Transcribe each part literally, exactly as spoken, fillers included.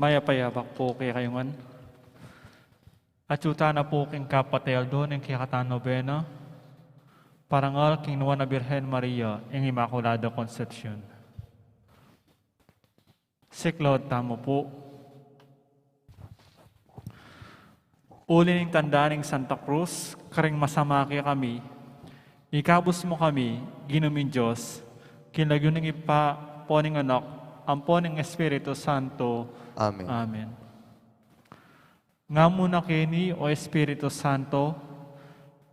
Mayap a yabak pu kekayu ngan. Atiu tana pu king kapatay aldo ning kekatang nobena, parangal king Nuan a Birhen Maria, ing Inmaculada Concepcion. Siklaud tamu pu. Uli ning tanda ning Santa Cruz, karing masama kekami, ikabus mu kami, Ginu ming Dios, king lagyu ning Ibpa, ampo ning Anak, ampo ning Espiritu Santo. Amen. Amen. Ngamu na keni, O Espiritu Santo,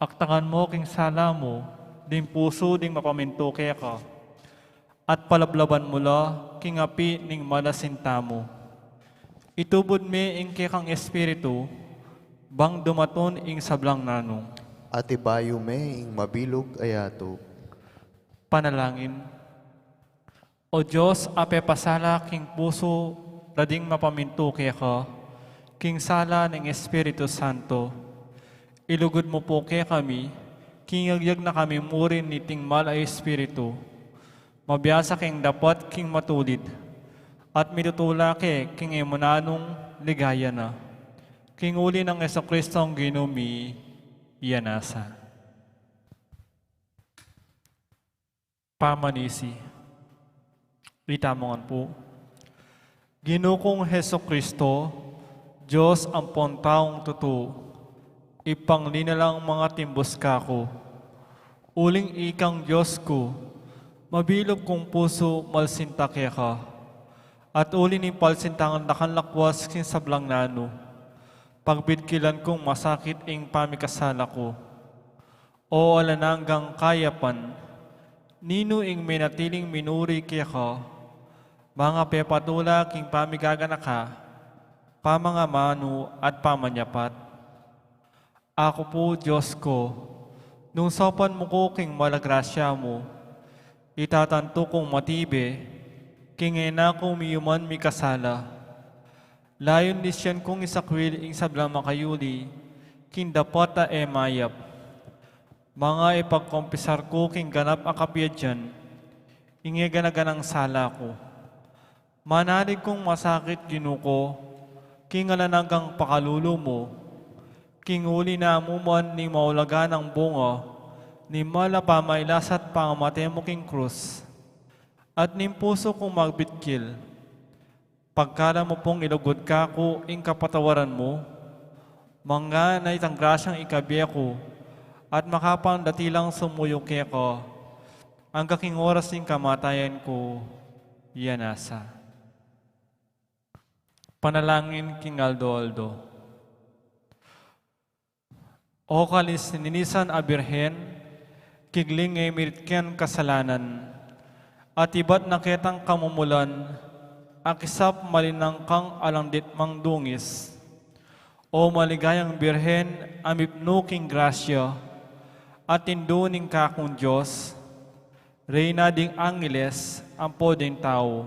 aktangan mu king sala mu ding pusu ding mapamintu keka, at palablaban mu la king api ning malasinta mu. Itubud me ing kekang Espiritu, bang dumatun ing sablang nanu. At ibayu me ing mabilug a yatu. Panalangin. O Dios, a pepasala king pusu da ding mapamintu keka, king sala ning Espiritu Santo, ilugud mu pu kekami, king yagyag na kami murin niting mal a Espiritu, mabiasa keng dapat king matulid, at mitutula ke king e mu nanung ligaya na. King uli nang Jesucristo a Ginu mi, iya na sa. Pamanisi. Itamu ngan pu. Ginu kung Jesucristo, Dios ampon taung tutu, ipanglinalang mangatimbus kaku. Uling ikang Dios ku, mabilug kung pusu malsinta keka. At uli ning palsintangan dakal lakwas king sablang nanu, pagbidkilan kung masakit ing pamikasala ku. O alang anggang kayapan, ninu ing menatiling minuri keka, mangapepatula king pamigaganaka, pamangamanu at pamanyapat. Aku pu, Dios ku, nung saupan mu ku king mal a grasya mu, itatantu kung matibe, king e na ku miyuman mikasala. Layun nisyan kung isakwil ing sablang makayuli, king dapat a e mayap. Manga ipagkompisar ku king ganap a kapiadyan, ing e gana-ganang sala ku. Manalig kung masakit, Ginu ku, king alang anggang pakalulu mu, king uli na mu man ning maulagang bunga ning mal a pamailas at pangamate mu king krus. At ning pusu kung magbitkil, pagkala mu pung ilugud kaku ing kapatawaran mu, mangga na itang grasyang ikabie ku, at makapang datilang sumuyu keka, angga king oras ning kamatayan ku, iya na sa. Panalangin king aldo-aldo. O kalininisan a Birhen, kigling e mirit keng kasalanan, at ibat na ketang kamumulan, akisap malinang kang alang ditmang dungis. O maligayang Birhen, a mipnu king grasya, at indu ning kakung Dios, Reyna ding angeles ampo ding tau.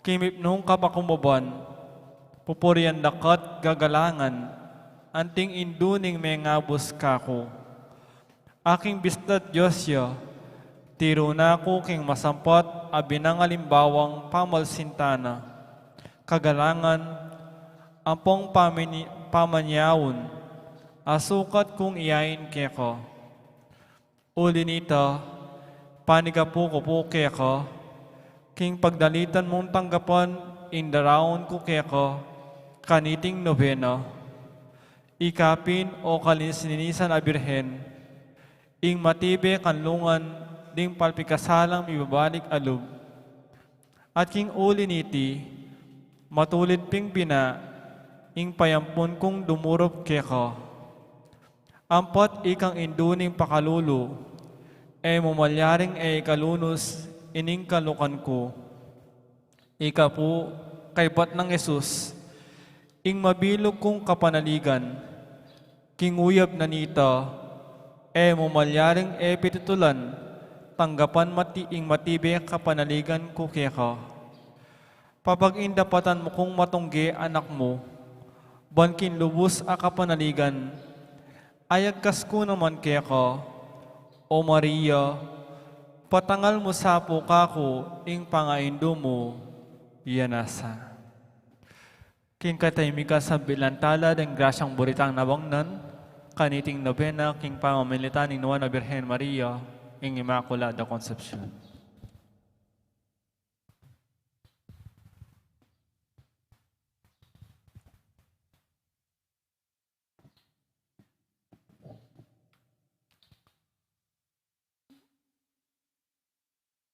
King mipnung kapakumbaban, pupurian daka't gagalangan, anting indu ning mengabus kaku. Aking bista't Dios ya, tiru na ku king masampat a binang alimbawang pamalsinta na, kagalangan, ampong pamini-, pamanyaun, a sukat kung iyain keka. Uli nita, panigapu ku pu keka, king pagdalitan mung tanggapan ing daraun ku keka, kaniting nobena. Ikapin, o kalininisan a Birhen, ing matibe kanlungan ding palpikasalang mibabalik a lub. At king uli niti, matulid ping bina ing payampun kung dumurup keka. Ampat ikang indu ning pakalulu, e mu malyaring e ikalunus ining kalukan ku. Ika pu, kaybat nang Jesus, ing mabilug kung kapanaligan, king uyab na nita, e mu malyaring e pitutulan, tanggapan mati ing matibe kapanaligan ku keka. Papagindapatan mu kung matungge anak mu, ban king lubus a kapanaligan, ayagkas ku naman keka, O Maria, patangal mu sa pu kaku ing pangaindu mu, iya na sa. King katahimikan sambilan tala deng grasyang buritang nabangnan, kaniting nobena king pamamilatan ning Nuan a Birhen Maria, ing Immaculada Concepcion.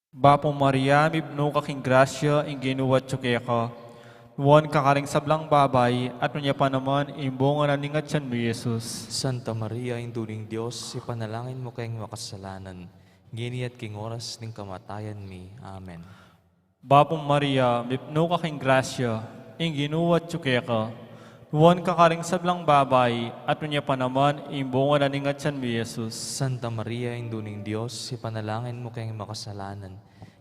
Bapu Maria, mipnu ka king grasya, ing Ginu atyu keka. Nuan ka karing sablang babai, at nuan ya pa naman ing bunga na ning atyan mu, i Jesus. Santa Maria, Indu ning Dios, ipanalangin mu keng makasalanan, ngeni at king oras ning kamatayan mi. Amen. Bapu Maria, mipnu ka king grasya, ing Ginu atyu keka. Nuan ka karing sablang babai, at nuan ya pa naman ing bunga na ning atyan mu, i Jesus. Santa Maria, Indu ning Dios, ipanalangin mu keng makasalanan,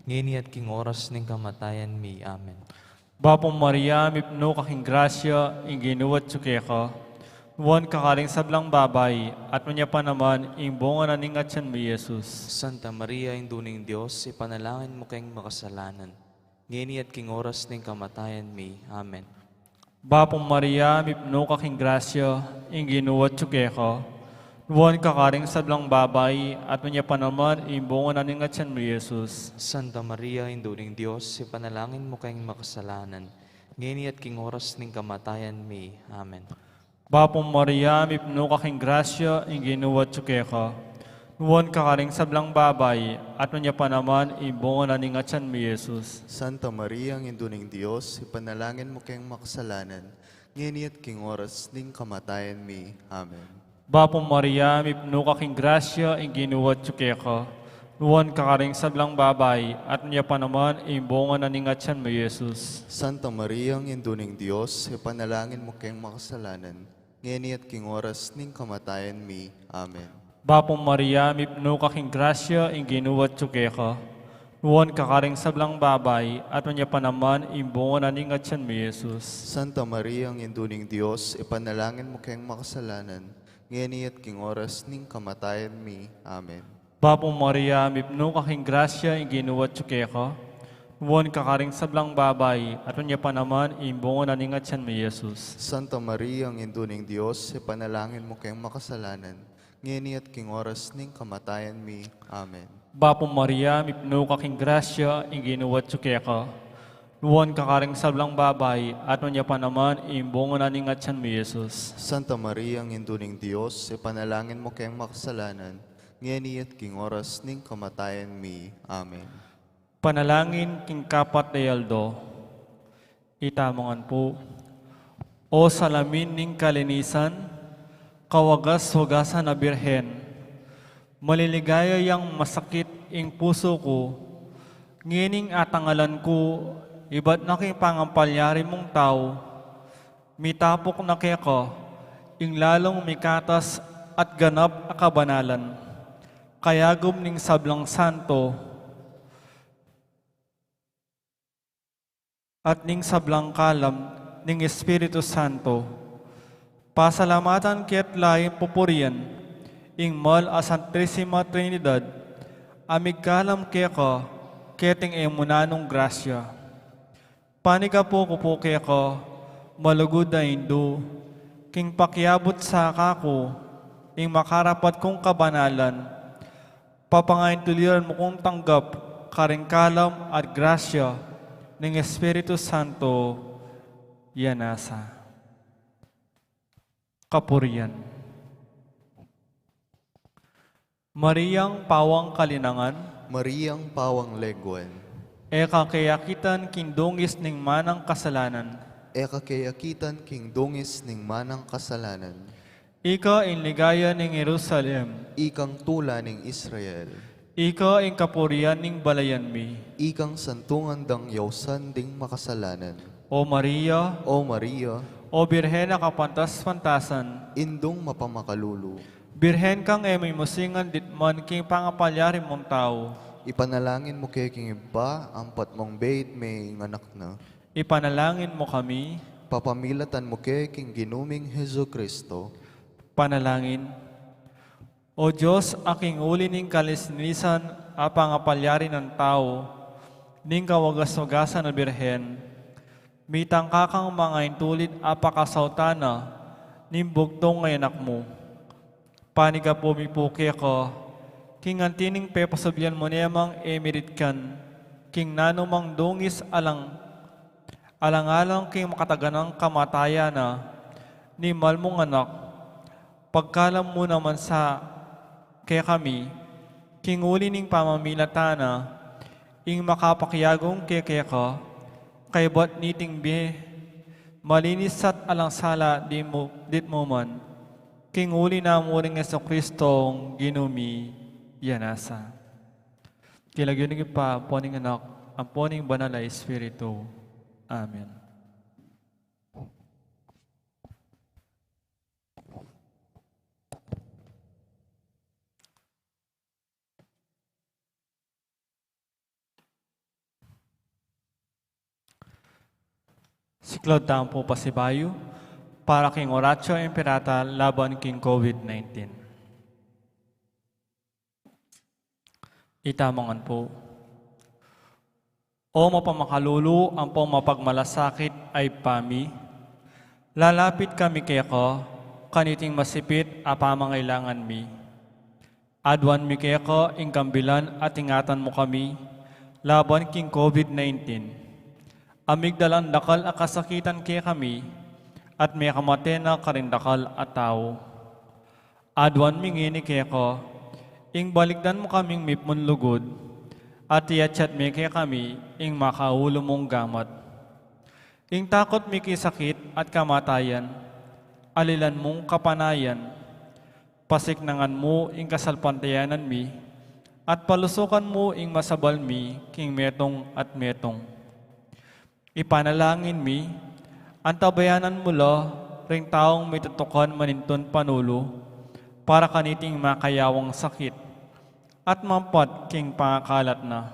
ngeni at king oras ning kamatayan mi. Amen. Bapu Maria, mipnu ka king grasya, ing Ginu atyu keka. Nuan ka karing sablang babai, at nuan ya pa naman ing bunga na ning atyan mu, i Jesus. Santa Maria, Indu ning Dios, ipanalangin mu keng makasalanan, ngeni at king oras ning kamatayan mi. Amen. Bapu Maria, mipnu ka king grasya, ing Ginu atyu keka. Nuan ka karing sablang babai, at nuan ya pa naman ing bunga na ning atyan mu, i Jesus. Santa Maria, Indu ning Dios, ipanalangin mu keng makasalanan, ngeni at king oras ning kamatayan mi. Amen. Bapu Maria, mipnu ka king grasya, ing Ginu atyu keka. Nuan ka karing sablang babai, at nuan ya pa naman ing bunga na ning atyan mu, i Jesus. Santa Maria, Indu ning Dios, ipanalangin mu keng makasalanan, ngeni at king oras ning kamatayan mi. Amen. Bapu Maria, mipnu ka king grasya, ing Ginu atyu keka. Nuan ka karing sablang babai, at nuan ya pa naman ing bunga na ning atyan mu, i Jesus. Santa Maria, Indu ning Dios, ipanalangin mu keng makasalanan, ngeni at king oras ning kamatayan mi. Amen. Bapu Maria, mipnu ka king grasya, ing Ginu atyu keka. Nuan ka karing sablang babai, at nuan ya pa naman ing bunga na ning atyan mu, i Jesus. Santa Maria, Indu ning Dios, ipanalangin mu keng makasalanan, ngeni at king oras ning kamatayan mi. Amen. Bapu Maria, mipnu ka king grasya, ing Ginu atyu keka. Nuan ka karing sablang babai, at nuan ya pa naman ing bunga na ning atyan mu, i Jesus. Santa Maria, Indu ning Dios, ipanalangin mu keng makasalanan, ngeni at king oras ning kamatayan mi. Amen. Bapu Maria, mipnu ka king grasya, ing Ginu atyu keka. Nuan ka karing sablang babai, at nuan ya pa naman ing bunga na ning atyan mu, i Jesus. Santa Maria, Indu ning Dios, ipanalangin mu keng makasalanan, ngeni at king oras ning kamatayan mi. Amen. Panalangin king kapat a aldo. Itamu ngan pu. O salamin ning kalinisan, kawagas-wagasan a Birhen, maliligaya yang masakit ing pusu ku, ngening atangalan ku ibat na king pangapalyari mung tau, mitapuk na keka ing lalung mikatas at ganap a kabanalan, kayagum ning sablang santo, at ning sablang kalam ning Espiritu Santo. Pasalamatan ke at lain pupurian ing mal a Santisima Trinidad, a migkalam keka keting e mu nanung grasya. Panikapu ku pu keka, malugud a Indu, king pakiabut sa kaku ing makarapat kung kabanalan, papangaintuliran mu kung tanggap karing kalam at grasya ning Espiritu Santo, ya nasa. Kapurian. Mariang pawang kalinangan. Mariang pawang leguan. E ka keyakitan king dungis ning manang kasalanan. E ka keyakitan king dungis ning manang kasalanan. Ika ing ligaya ning Jerusalem. Ikang tula ning Israel. Ika ing kapurian ning balayan mi. Ikang santungan dang yausan ding makasalanan. O Maria, O Maria, O Birhen a kapantas-pantasan, Indung mapamakalulu, Birhen kang e mimusingan ditman king pangapalyari mung tau, ipanalangin mu ke king Ibpa, ampat mung beit me ing anak na. Ipanalangin mu kami. Papamilatan mu ke king Ginu ming Jesucristo. Panalangin. O Dios, a king uli ning kalinisan a pangapalyari nang tau, ning kawagas-wagasan a Birhen, Mitangka kang mangaintulid a pakasautan na ning bugtung a Anak mu. Panigapu mi pu keka, king anti ning pepasublian mu ne mang e miritkan king nanumang dungis alang, alang-alang king makataganang kamatayan na ning mal mung Anak, pagkalam mu naman sa kekami, king uli ning pamamilatan na, ing makapakiagung kekeka, kaybat niting bie malinis at alang sala di mu, dit mu man, king uli na mu ring Jesucristo, Ginu mi, ya nasa. King lagyu ning Ibpa, ampo ning Anak, ampo ning Banal a Espiritu. Amen. Siklaud tamu pu pasibayu para king Oratio Imperata laban king COVID nineteen. Itamu ngan pu. O mapamakalulu ampong mapagmalasakit a Ibpa mi, lalapit kami keka kaniting masipit a pamangailangan mi. Aduan mi keka ing kambilan at ingatan mu kami laban king COVID nineteen. A migdalang dakal a kasakitan kekami at mekamate na karing dakal a tau. Aduan mi ngeni keka, ing balikdan mu kaming mipnung lugud, at iyatyat me kekami ing makaulu mung gamat. Ing takut mi king sakit at kamatayan, alilan mung kapanayan, pasiknangan mu ing kasalpantayanan mi, at palusukan mu ing masabal mi king metung at metung. Ipanalangin mi, antabayanan mu la ring taung mitutukan manintun panulu para kaniting makayawang sakit at mampat king pangakalat na.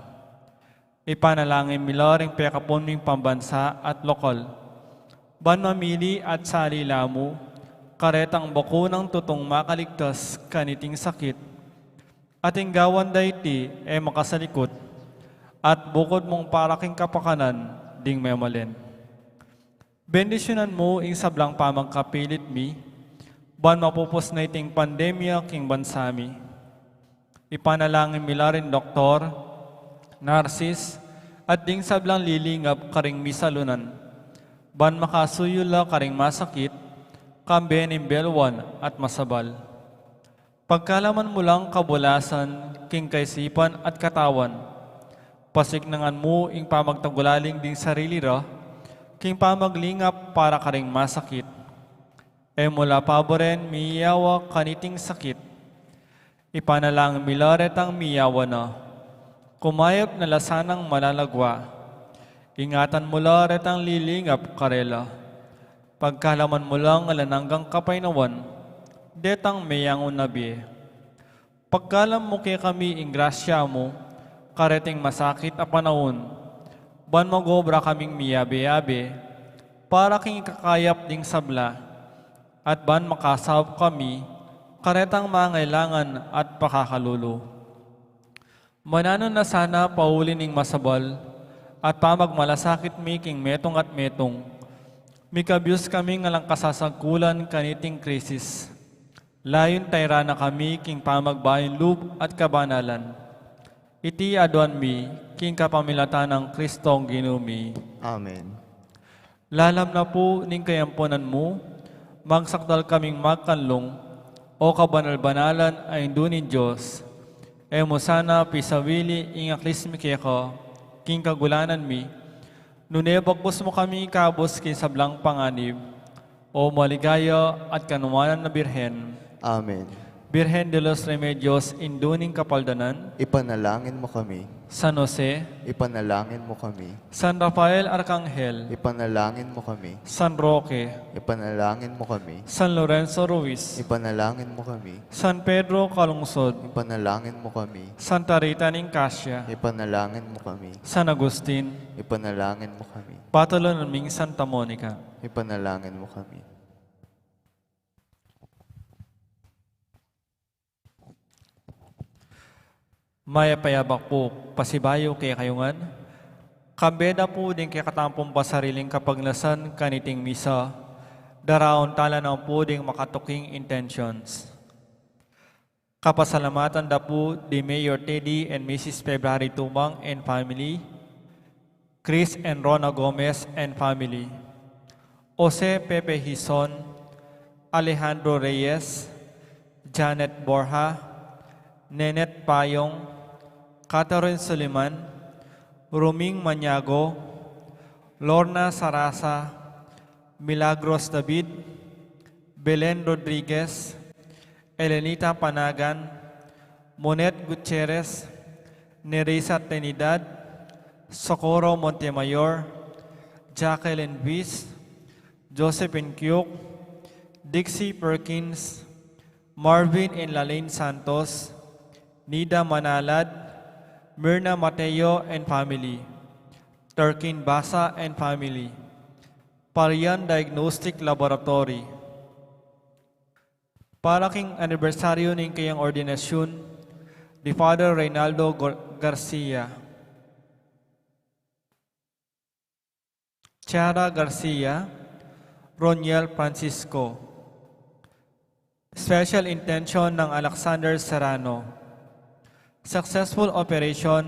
Ipanalangin mi la ring pekapun ming pambansa at lokal, ban mamili at salila mu karetang bakunang tutung makaligtas kaniting sakit, at ing gawan da iti e makasalikut, at bukud mung para king kapakanan ding memalen. Bendisyunan mu ing sablang pamagkapilit mi, ban mapupus na iting pandemya king bansa mi. Ipanalangin mi la ring doktor, narsis, at ding sablang lilingap karing misalunan, ban makasuyu la karing masakit, kambe ning belwan at masabal. Pagkalaman mu lang kabulasan king kaisipan at katawan. Pasiknangan mu ing pamagtagulaling ding sarili ra king pamaglingap para karing masakit. E mu la paburen miyawa kaniting sakit. Ipanalangin mi la retang miyawa na. Kumayap na la sanang malalagwa. Ingatan mu la retang lilingap karela. Pagkalaman mu lang alang anggang kapaynawan detang meyangu na bie. Pagkalam mu kekami ing grasya mu kareting masakit a panaun, ban mag-obra kaming miyabe-yabe para king ikakayap ding sabla, at ban makasaup kami karetang mangailangan at pakakalulu. Mananu na sana pauli ning masabal at pamagmalasakit mi king metung at metung, mikabus kaming alang kasasagkulan kaniting krisis. Layun tayran na kami king pamagbayung lub at kabanalan. Iti aduan mi king kapamilatan nang Kristong Ginu mi. Amen. Lalam na pu ning kayampunan mu, magsakdal kaming magkanlung, O kabanal-banalan a Indu ning Dios. E mu sana pisawili ing aklis mi keka king kagulanan mi, nune bagkus mu kami ikabus king sablang panganib, O maligaya at kanuanan a Birhen. Amen. Birhen de los Remedios, Indu ning Kapaldanan. Ipanalangin mu kami. San Jose. Ipanalangin mu kami. San Rafael Arkanghel. Ipanalangin mu kami. San Roque. Ipanalangin mu kami. San Lorenzo Ruiz. Ipanalangin mu kami. San Pedro Calungsod. Ipanalangin mu kami. Santa Rita ning Cascia. Ipanalangin mu kami. San Agustin. Ipanalangin mu kami. Patulunan ming Santa Monica. Ipanalangin mu kami. Mayap a yabak pu pasibayu kekayu ngan. Kambe da pu ding kekatamung pasariling kapagnasan kaniting misa, daraun tala na pu ding makatuking intentions. Kapasalamatan da pu di Mayor Teddy and Missus February Tumang and family, Chris and Rona Gomez and family, Jose Pepe Hison, Alejandro Reyes, Janet Borja, Nenet Payong, Catherine Suliman, Ruming Maniago, Lorna Sarasa, Milagros David, Belen Rodriguez, Elenita Panagan, Monet Gutierrez, Nerissa Trinidad, Socorro Montemayor, Jacqueline Viz, Josephine Kiuk, Dixie Perkins, Marvin and Lalaine Santos, Nida Manalad, Myrna Mateo and family, Turkin Basa and family, Parian Diagnostic Laboratory. Para king anibersaryu ning kayang ordinasyun, di Father Reynaldo Gar-, Garcia, Chara Garcia, Roniel Francisco. Special intention ng Alexander Serrano. Successful operation,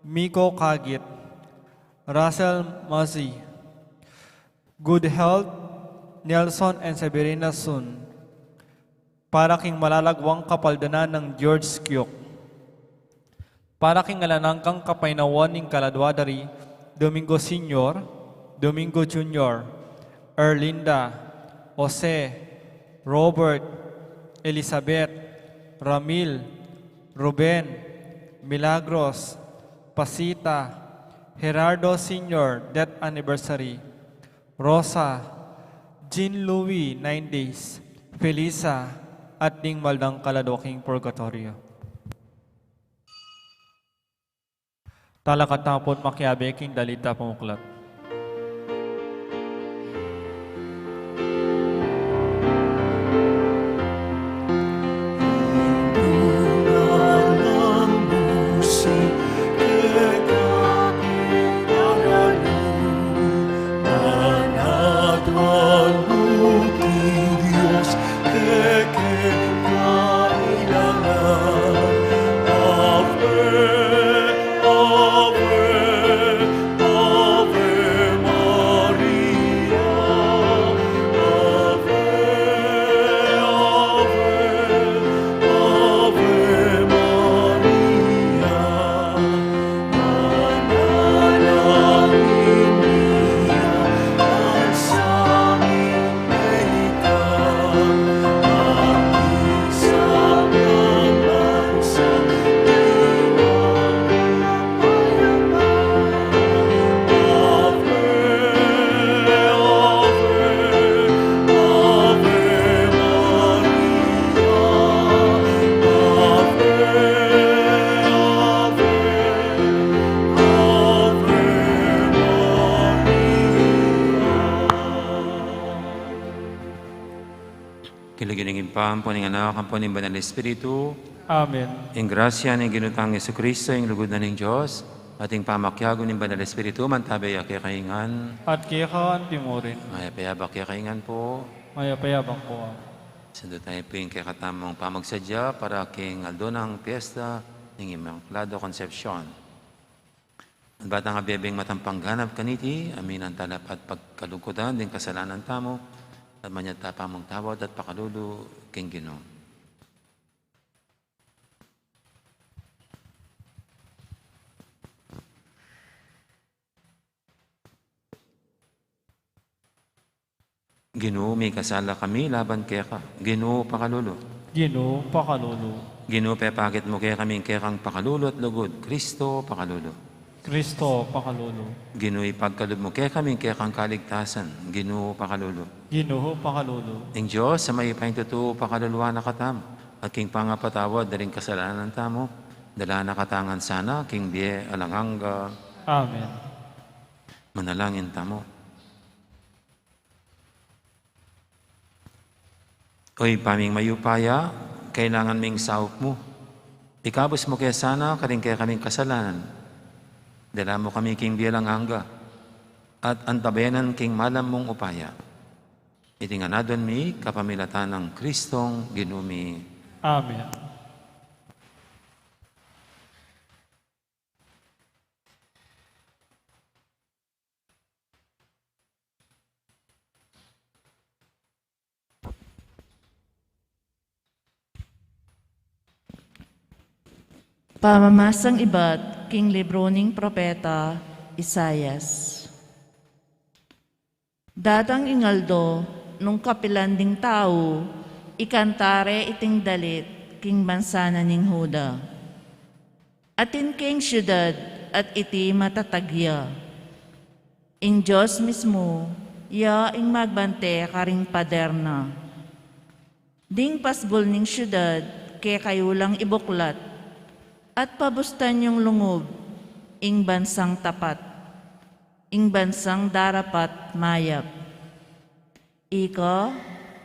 Miko Kagit, Russell Mazi. Good health, Nelson and Severina Sun. Para king malalagwang kapaldanan nang George Kyuk. Para king alang anggang kapaynawan ning kaladwa da ri Domingo Senior, Domingo Junior, Erlinda, Jose, Robert, Elizabeth, Ramil, Ruben, Milagros, Pasita, Gerardo Senior death anniversary, Rosa, Jean Louis nine days, Felisa, at ding maldang kaladwa king purgatoryo. Talakad tamu pun makiabe king dalit a pamuklat. King lagyu ning Ibpa, ampo ning Anak, ampo ning Banal Espiritu. Amen. Ing grasya ning Ginu tang Jesucristo, ing lugud na ning Dios, at ing pamakiabe ning Banal Espiritu, mantabe ya kekayu ngan. At keka antimurin. Mayap a abak kekayu ngan pu. Mayap a abak pu. Sundu tamu pu ing kekatamung pamagsadya para king aldo nang piyesta ning Inmaculada Concepcion. At batang abebeng matampang ganap kaniti, aminan tala pa't pagkalugkutan ding kasalanan tamu, at manyawad tamung tawad at pakalulu king Ginu. Ginu, mikasala kami laban keka. Ginu, pakalulu. Ginu, pakalulu. Ginu, pepakit mu kekami ing kekang pakalulu at lugud. Kristo, pakalulu. Kristo, pakalulu. Ginu, ipagkalub mu kekami ing kekang kaligtasan. Ginu, pakalulu. Ginu, pakalulu. Ing Dios a mayupayang tutu, pakaluluan na katamu, at king pangapatawad da ring kasalanan tamu, dala na katamu ngan sana king bie alang angga. Amen. Manalangin tamu. O Ibpa ming mayupaya, kailangan mi ing saup mu. Ikabus mu ke sana karing kekaming kasalanan. Dala mu kami king bie alang angga, at antabayanan king malam mung upaya. Iti ngan aduan mi kapamilatan nang Kristong Ginu mi. Amen. Pamamasang ibat king libru ning propeta Isaias. Datang ing aldo nung kapilan ding tau ikanta re iting dalit king bansa na ning Juda. Atin ke ing siudad at iti matatag ya. Ing Dios mismu ya ing magbante karing pader na. Ding pasbul ning siudad kekayu lang ibuklat, at pabustan yung lungub ing bansang tapat, ing bansang darapat mayap. Ika,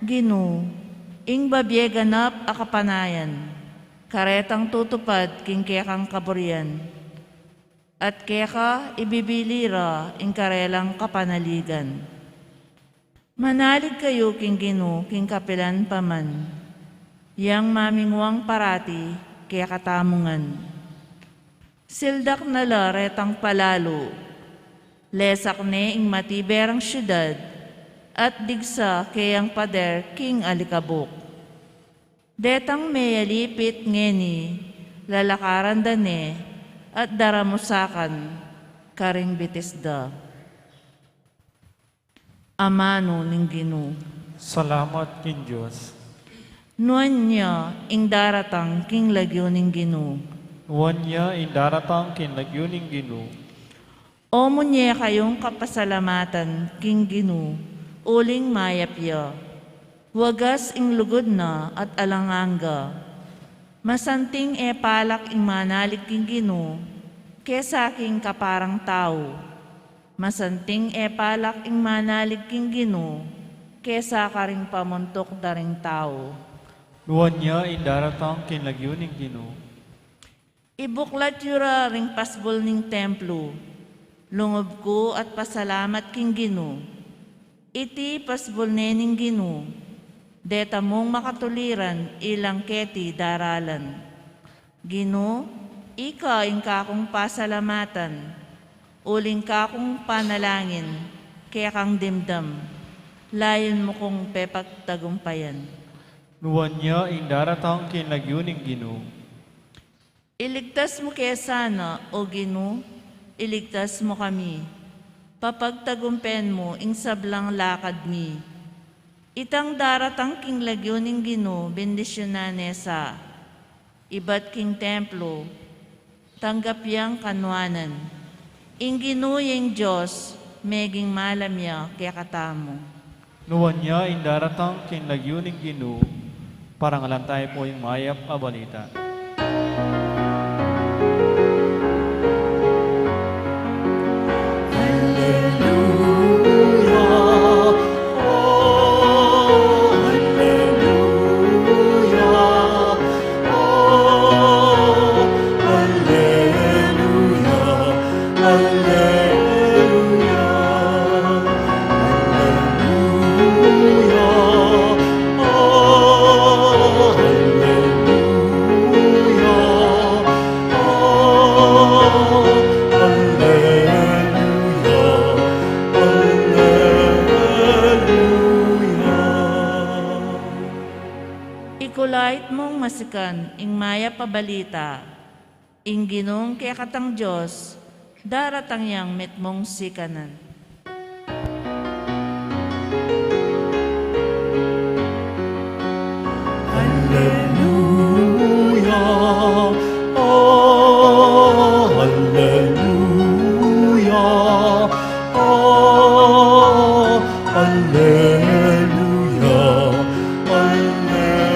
Ginu, ing babie ganap a kapanayan, karetang tutupad king kekang kaburian, at keka ibibili ra ing karelang kapanaligan. Manalig kayu king Ginu king kapilan pa man, yang maminguang parati kekatamu ngan. Sildak na la retang palalu, lesak ne ing matiberang siudad, at digsa keyang pader king alikabuk. Detang meyalipit ngeni, lalakaran da ne, at daramusakan karing bitis da. Amanu ning Ginu. Salamat king Dios. Nuan ya ing daratang king lagyu ning Ginu. Nuan ya ing daratang king lagyu ning Ginu. O munye kayung kapasalamatan king Ginu, uling mayap ya. Wagas ing lugud na at alang angga. Masanting e palak ing manalig king Ginu, kesa king kaparang tau. Masanting e palak ing manalig king Ginu, kesa karing pamuntuk da ring tau. Nuan ya ing daratang king lagyu ning Ginu. Ibuklat yu ra ring pasbul ning templu, lungub ku at pasalamat king Ginu. Iti pasbul ne ning Ginu, deta mung makatuliran ilang keti daralan. Ginu, ika ing kakung pasalamatan, uling kakung panalangin, kekang dimdam, layun mu kung pepagtagumpayan. Nuan ya ing daratang king lagyu ning Ginu. Iligtas mu ke sana, O Ginu, iligtas mu kami. Papagtagumpen mu ing sablang lakad mi. Itang daratang king lagyu ning Ginu, bendisyunan ne sa. Ibat king templo, tanggap yang kanuanan. Ing Ginu yang Dios, meging malam ya kekatamu. Nuan ya ing daratang king lagyu ning Ginu, parangalan tamu pu ing mayap a balita. Alleluia, oh, alleluia, oh, alleluia. Alleluia, alleluia, oh, alleluia, oh, alleluia, alleluia. Ikulait mung masikan ing mayap a balita. Ing Ginung kekatang Dios, daratang yang mitmung sikanan. Alleluia, oh, alleluia, oh, alleluia, alleluia.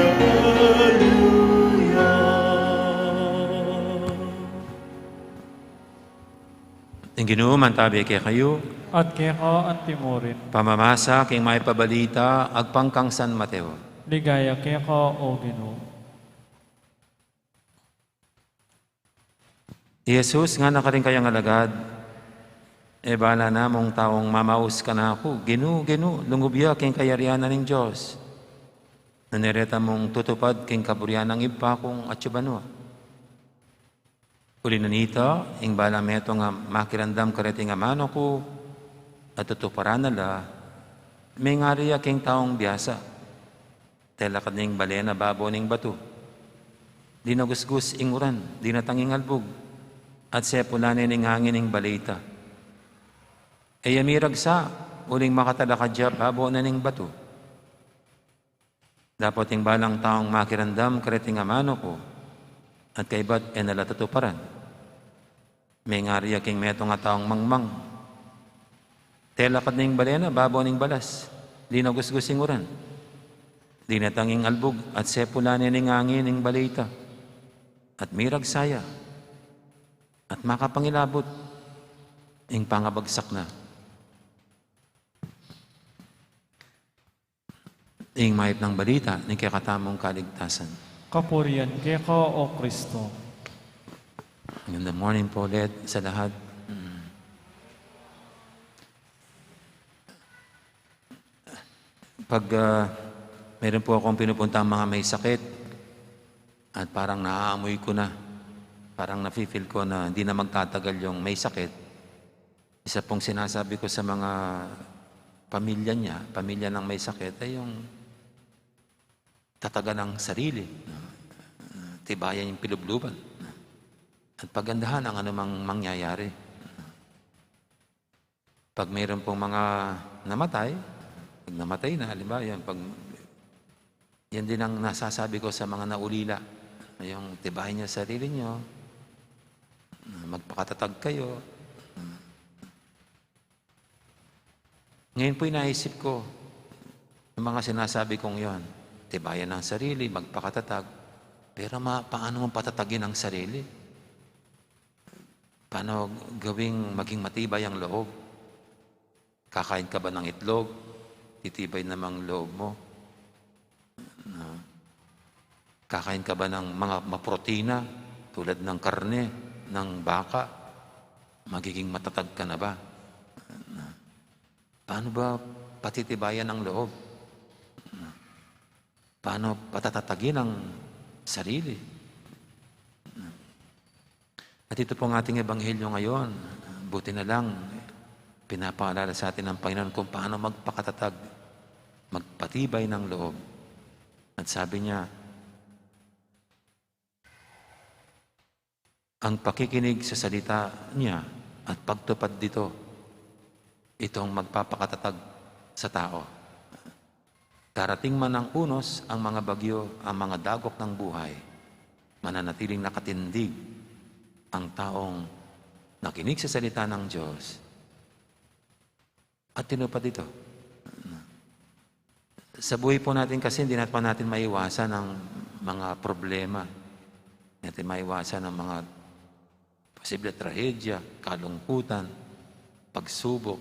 Ing Ginu mantabi kekayu. At keka antimurin. Pamamasa king mayap a balita agpang kang San Mateo. Ligaya keka, O Ginu. I Jesus ngana karing kayang alagad, "E bala na mung taung mamaus kanaku, 'Ginu, Ginu,' lungub ya king kayarian na ning Dios. Nune reta mung tutupad king kaburian nang Ibpa kung atyu banua. Uli na nita, ing balang metung a makiramdam kareting amanu ku at tutuparan na la, mengari ya king taung biasa. Telakad ne ing bale na babo ning batu. Linagusgus ing uran, dinatang ing albug, at sepulan ne ning angin ing bale ita. E ya miragsa, uling makatalakad ya babo na ning batu. Dapot ing balang taung makiramdam kareting amanu ku at kaibat e na la tutuparan, mengari ya king metung a taung mangmang. Telakad ne ing bale na babo ning balas, linagusgus ing uran, dinatang ing albug at sepulan ne ning angin ing bale ita, at miragsa ya, at makapangilabut, ing pangabagsak na." Ing mayap nang balita ning kekatamung kaligtasan. Kapurian keka, O Kristo. Magandang morning po ulit sa lahat. Mm. Pag, ah, meron po akong pinupuntang mga may sakit at parang naaamoy ko na, parang nafe-feel ko na hindi na magtatagal yung may sakit, isa pong sinasabi ko sa mga pamilya niya, pamilya ng may sakit, ay yung tatagan ang sarili, no? Tibayan yung pilubluban, no? At pagandahan ang anumang mangyayari. Pag mayroon pong mga namatay, pag namatay na, halimbawa, yan, pag, yan din ang nasasabi ko sa mga naulila, yung tibayan niyo sarili niyo, magpakatatag kayo. Ngayon po, inaisip ko yung mga sinasabi kong yon, tibayan ang sarili, magpakatatag. Pero ma-, paano mong patatagin ang sarili? Paano gawing maging matibay ang loob? Kakain ka ba ng itlog? Titibay namang loob mo. Na, kakain ka ba ng mga maprotina tulad ng karne, ng baka? Magiging matatag ka na ba? Na, paano ba patitibayan ang loob? Na, paano patatatagin ang sarili? At ito pong ating ebanghelyo ngayon, buti na lang, pinapaalala sa atin ng Panginoon kung paano magpakatatag, magpatibay ng loob. At sabi niya, ang pakikinig sa salita niya at pagtupad dito, itong magpapakatatag sa tao. Darating man ang unos, ang mga bagyo, ang mga dagok ng buhay, mananatiling nakatindig ang taong nakinig sa salita ng Diyos at tinupad ito. Sa buhay po natin kasi, hindi naman natin maiwasan ang mga problema. Hindi natin maiwasan ang mga posible trahedya, kalungkutan, pagsubok.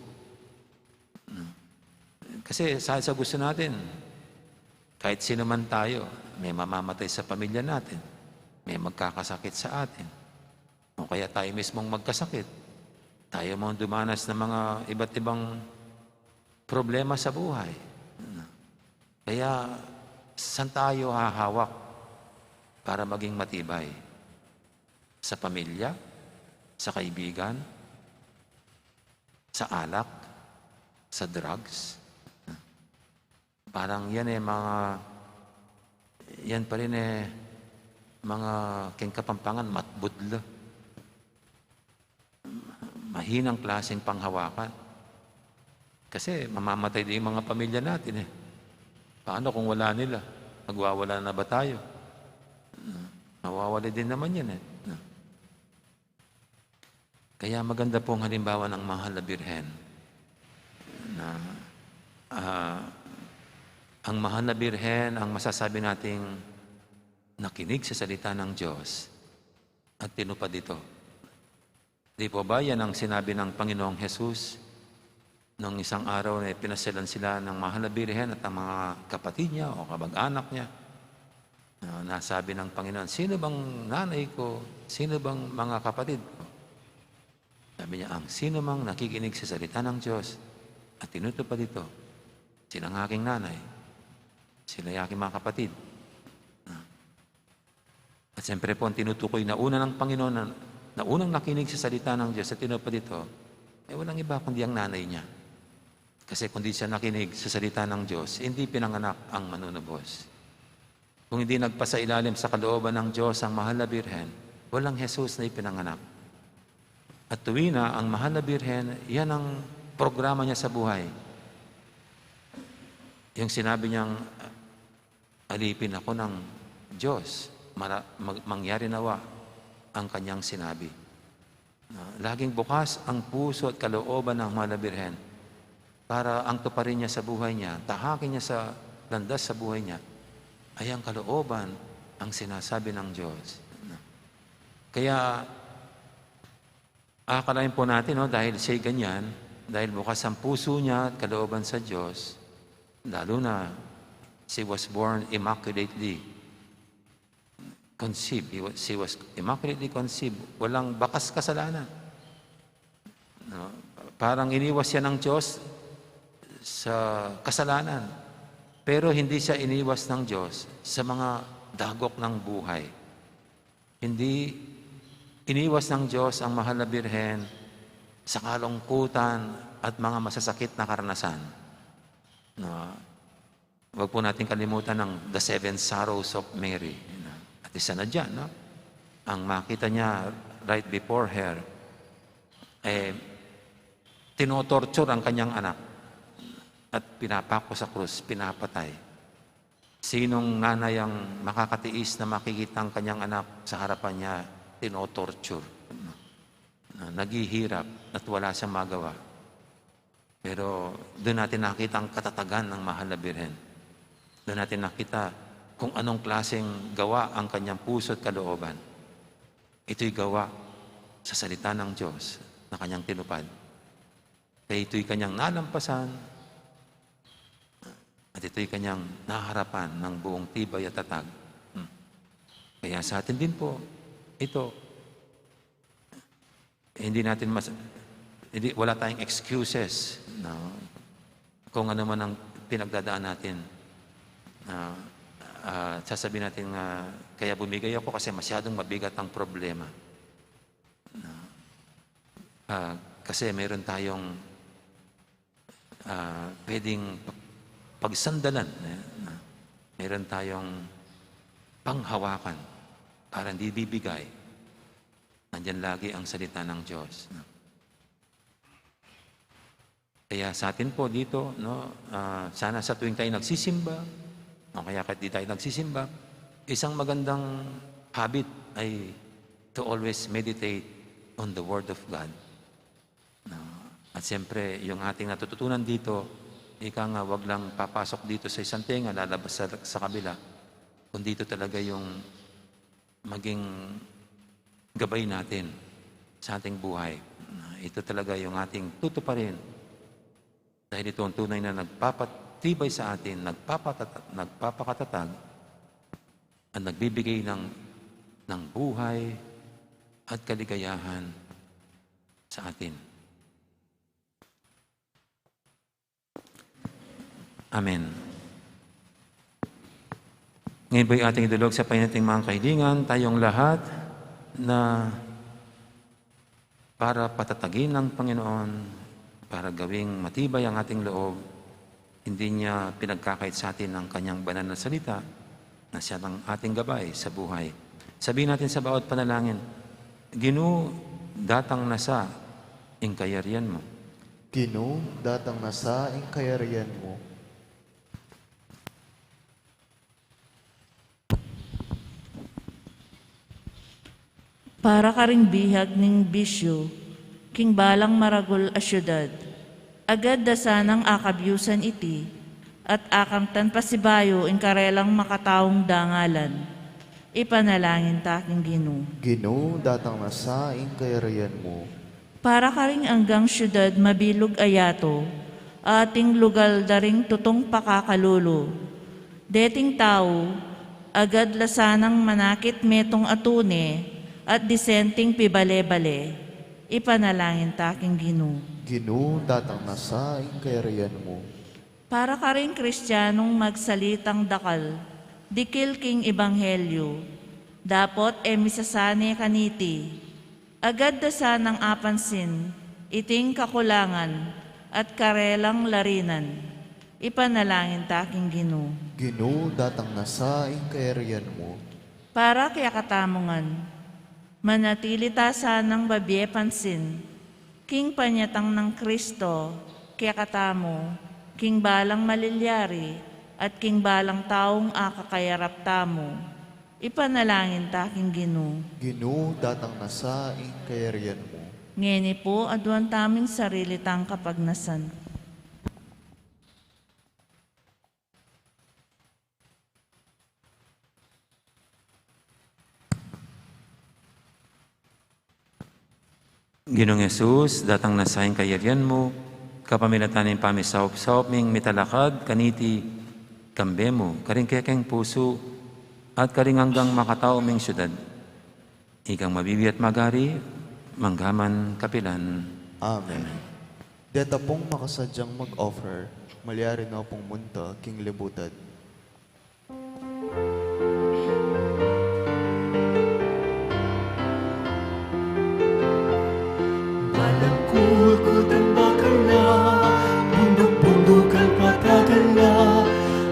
Kasi sa, sa gusto natin, kahit sino man tayo, may mamamatay sa pamilya natin, may magkakasakit sa atin, o kaya tayo mismong magkasakit, tayo mang dumanas ng mga iba't ibang problema sa buhay. Kaya, saan tayo hahawak para maging matibay? Sa pamilya? Sa kaibigan? Sa alak? Sa drugs? Parang yan eh, mga, yan pa rin eh, mga king Kapampangan, matbudla. Mahinang klaseng panghawakan. Kasi mamamatay din yung mga pamilya natin eh. Paano kung wala nila? Magwawala na ba tayo? Mawawala din naman yan eh. Kaya maganda pong halimbawa ng Mahal na Birhen. Na, ah, ang Mahal na Birhen, ang masasabi nating nakinig sa salita ng Diyos at tinupad ito. Di po ba yan ang sinabi ng Panginoong Jesus nung isang araw na pinasyalan sila ng Mahal na Birhen at ang mga kapatid niya o kamag-anak niya? Ah, nasabi ng Panginoon, "Sino bang nanay ko? Sino bang mga kapatid ko?" Sabi niya, "Ang sino mang nakikinig sa salita ng Diyos at tinutupad ito, sila ang aking nanay, sila ang aking mga kapatid." Ah. At siyempre po, ang tinutukoy na una ng Panginoon na, na unang nakinig sa salita ng Diyos at tinupad ito, ay walang iba kundi ang nanay niya. Kasi kung di siya nakinig sa salita ng Diyos, hindi pinanganak ang manunubos. Kung hindi nagpasailalim sa kalooban ng Diyos ang mahal na birhen, walang Jesus na ipinanganak. At tuwina, ang mahal na birhen, yan ang programa niya sa buhay. Yung sinabi niyang, "Alipin ako ng Diyos, mara-, mag-, mangyari nawa ang kanyang sinabi." Na, laging bukas ang puso at kalooban ng Mahal na Birhen para ang tuparin niya sa buhay niya, tahakin niya sa landas sa buhay niya, ay ang kalooban ang sinasabi ng Diyos. Na, kaya, akalain po natin, no, dahil siya ganyan, dahil bukas ang puso niya at kalooban sa Diyos, lalo na, she was born immaculately conceived. He wa-, she was immaculately conceived. Walang bakas kasalanan. No? Parang iniwas siya ng Diyos sa kasalanan. Pero hindi siya iniwas ng Diyos sa mga dagok ng buhay. Hindi iniwas ng Diyos ang mahal na birhen sa kalungkutan at mga masasakit na karanasan. No? Huwag po natin kalimutan ang The Seven Sorrows of Mary. At isa na dyan, no? Ang makita niya right before her, eh, tinotorture ang kanyang anak at pinapako sa krus, pinapatay. Sinong nanay ang makakatiis na makikita ang kanyang anak sa harapan niya, tinotorture, no? Na naghihirap at wala siyang magawa? Pero doon natin nakita ang katatagan ng mahal na birhen. Doon natin nakita kung anong klaseng gawa ang kanyang puso at kalooban. Ito'y gawa sa salita ng Diyos na kanyang tinupad. Kaya ito'y kanyang nalampasan at ito'y kanyang naharapan ng buong tibay at tatag. Hmm. Kaya sa atin din po, ito, hindi natin mas-, hindi, wala tayong excuses, no? Kung ano man ang pinagdadaan natin, ah, ah, sasabihin natin nga, "Kaya bumigay ako kasi masyadong mabigat ang problema." No? Ah, kasi meron tayong, ah, pwedeng pagsandalan, eh, no? Meron tayong panghawakan para hindi bibigay. Nandiyan lagi ang salita ng Diyos, no? Kaya sa atin po dito, no, ah, sana sa tuwing tayo nagsisimba, o kaya kahit di tayo nagsisimba, isang magandang habit ay to always meditate on the Word of God. No? At siyempre, yung ating natututunan dito, ika nga, wag lang papasok dito sa isang tenga, lalabas sa, sa kabila, kung dito talaga yung maging gabay natin sa ating buhay. Ito talaga yung ating tutuparin. Dahil ito ang tunay na nagpapatibay sa atin, nagpapatata-, nagpapakatatag, at nagbibigay ng, ng buhay at kaligayahan sa atin. Amen. Ngayon po'y ating idulog sa pahinating mga kahilingan, tayong lahat na para patatagin ng Panginoon, para gawing matibay ang ating loob, hindi niya pinagkakait sa atin ang kanyang banal na salita na siya ang ating gabay sa buhay. Sabihin natin sa bawat panalangin, "Ginu, datang na sa ing kayarian mu." Ginu, datang na sa ing kayarian mu. Para karing bihag ning bisyu king balang maragul a syudad, agad da sanang akabyusan iti, at akamtan pasibayu ing karelang makataung dangalan. Ipanalangin ta king Ginu. Ginu, datang na sa ing kayarian mu. Para karing anggang syudad mabilug a yatu, ating lugal da ring tutung pakakalulu. Deting tau, Agad la sanang manakit metung a tune at disenting pibale-bale. Ipanalangin ta king Ginu. Ginu, datang na sa ing kayarian mu. Para karing Kristianung magsalitang dakal, dikil king ebanghelyu, dapot e misasane kaniti. Agad da sanang apansin iting kakulangan at karelang larinan. Ipanalangin ta king Ginu. Ginu, datang na sa ing kayarian mu. Para kekatamu ngan, manatili ta sanang babie pansin king panyatang nang Kristo kekatamu, king balang malilyari at king balang taung akakayarap tamu. Ipanalangin ta king Ginu. Ginu, datang na sa ing kayarian mu. Ngeni pu, aduan tamu ing sarili tang kapagnasan. Ginung Jesus, datang na sa ing kayarian mu, kapamilatan ning pamisaup-saup ming mitalakad kaniti kambe mu, karing kekeng pusu at karing anggang makatau ming siudad. Ikang mabibie at magari, manggaman kapilan. Amen. Deta pung makasadyang mag-offer, malyari no pung munta king libutan. Balang kulkutang bakal na, bunduk-bundukan patagan na,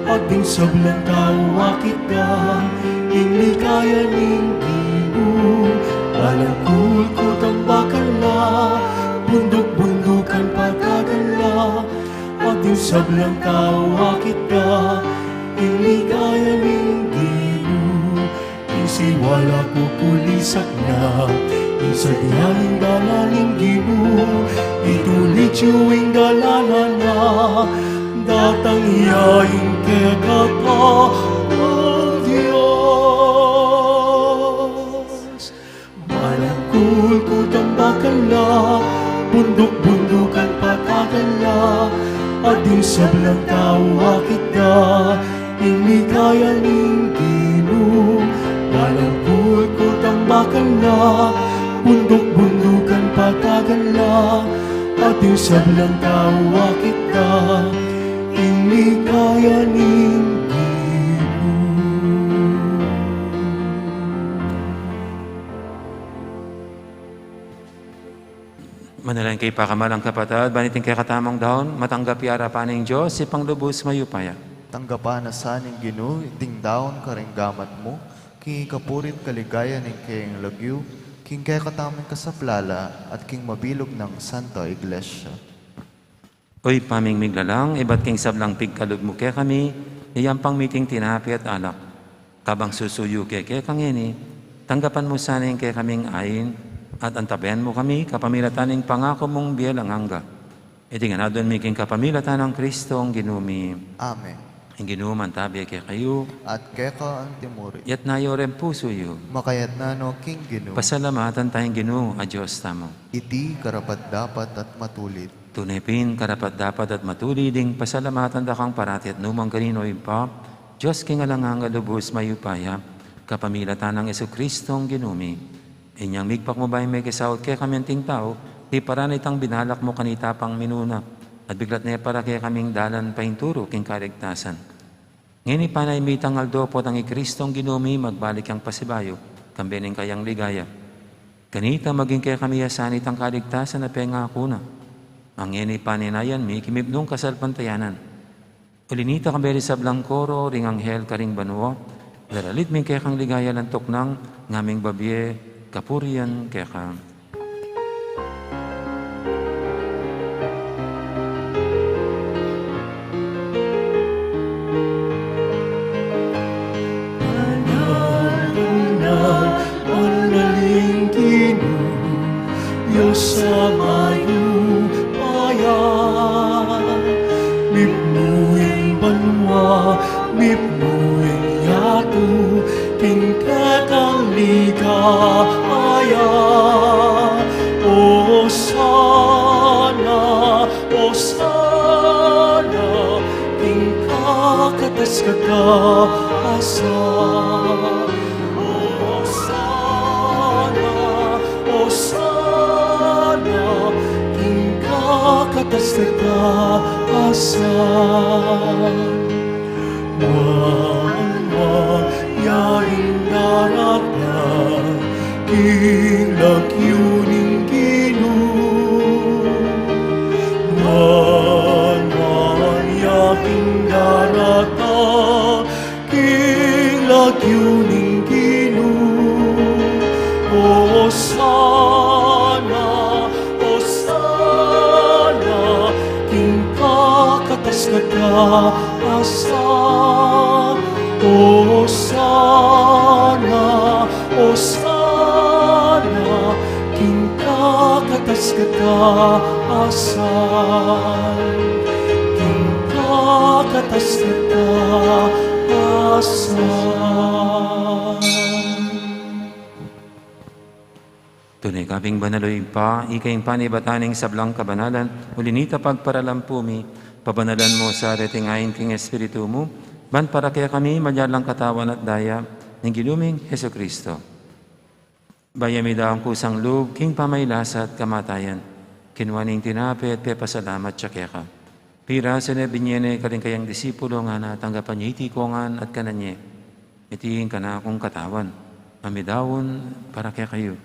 at ding sablang tau akit da ing ligaya ning Ginu. Balang kulkutang bakal na, bunduk-bundukan patagan na, at ding sablang tau akit da ing ligaya ning Ginu. Ing siwala ku kulisak na, ing sadya ning dalan ning Ginu, itulit yu ing dalan na, datang ya ing kekatang Dios. Balang kulkutang bakal na, bunduk-bundukan patagan na, at ding sablang tau akit da ing ligaya ning Ginu. Balang kulkutang bakal na, bunduk-bundukan patagan na, at ding sablang tau akit da ing ligaya ning Ginu. Manalangin kayu pakamalan kung kapatad, ban iting kekatamung daun matanggap ya arapan ning Dios, Ibpang lubus mayupaya. Tanggapan na sa ning Ginu iting daun karing gamat mu, king ikapuri't kaligayan ning kayang lagyu, king kekatamung kasaplalan, at king mabilug nang Santa Iglesia. O Ibpa ming miglalang, ibat king sablang pigkalub mu kekami, yayampang mi iting tinape at alak. Kabang susuyu keka ngeni, tanggapan mu sana ing kekaming ain, at antabayan mu kami kapamilatan ning pangaku mung bie alang angga. Iti ngan aduan mi king kapamilatan nang Kristong Ginu mi. Amen. Ing Ginu mantabe kekayu. At keka antimurin. Yatna yu ring pusu yu. Makayatna no king Ginu. Pasalamatan taya ing Ginu a Dios tamu. Iti karapat-dapat at matulid. Tune pin karapat-dapat at matulid ing pasalamatan da kang parati at nu man karin, O Ibpa, Dios king alang angga, lubus mayupaya, kapamilatan nang Jesukristong Ginu mi. Inyang migpakubay mekisaut kekami anting tau, tiparan itang binalak mu kanita pang minuna, at biklat ne para kekaming dalan painturu king kaligtasan. Ngeni pane, mitang aldo potang i Kristong Ginu mi magbalik yang pasibayu, kambe ning kayang ligaya. Kanita maging kekami ya sana itang kaligtasan a pengaku na. Ngeni pane, nayan mi king mipnung kasalpantayanan. Uli nita kambe ring sablang koro ring anghel karing banua, lalalit mi kekang ligaya alang tuknang, ngaming babie kapurian keka. Banal, banal, banal ing Ginu, Dios a mayupaya. Mipnu ing banua, mipnu ing yatu, king kekang ligaya. Osana, Osana, king kakatas-katasan. Sa kaasan, nuan, nuan ya ing daratang king lagyu ning Ginu. Nuan, nuan ya ing daratang king lagyu ning Ginu. Osana, Osana king kakatas-katasan. Osana, Osana king kakatas-katasan. King kakatas-katasan. Tune ka pin banal, o Ibpa, ika ing panibatan ning sablang kabanalan, uli nita pagparalan pu mi, pabanalan mu sa reting ain king Espiritu mu, ban para kekami maging katawan at daya ning Ginu ming Jesucristo. Bayu ya midaun kusang lub king pamagkasakit at kamatayan, kinua ne ing tinape at pepasalamat ya keka. Pirasu ne, binie ne karing kayang disipulo, ngana, tanggapan ye iti kongan at kanan ye. Iti ing kanakung katawan, a midaun para kekayu.